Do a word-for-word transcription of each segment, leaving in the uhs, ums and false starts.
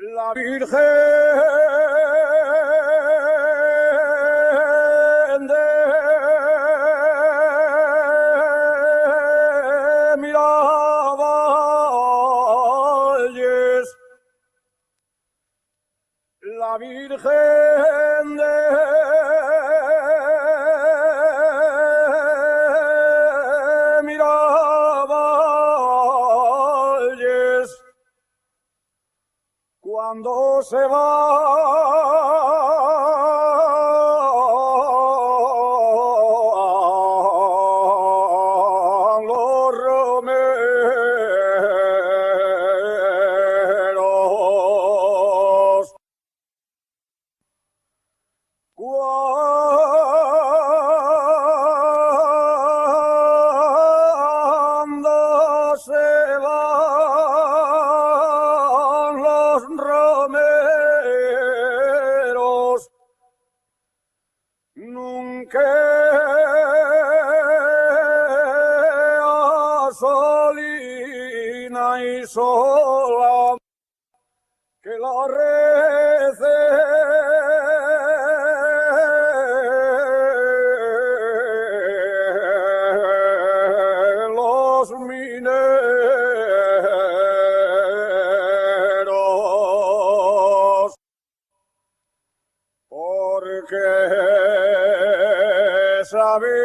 La Virgen de Miravalles, la Virgen de Miravalles, cuando se van los romeros, cuando se van los romeros, nun quea solina y sola, que la recen los mineros, porque esa vela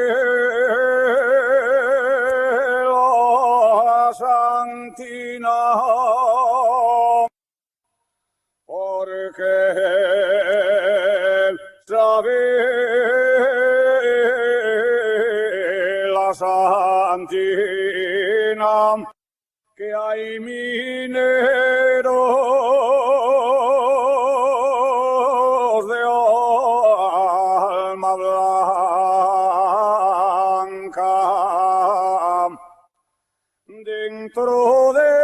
santina, porque esa vela santina, que hai mineros de alma blanca dentro de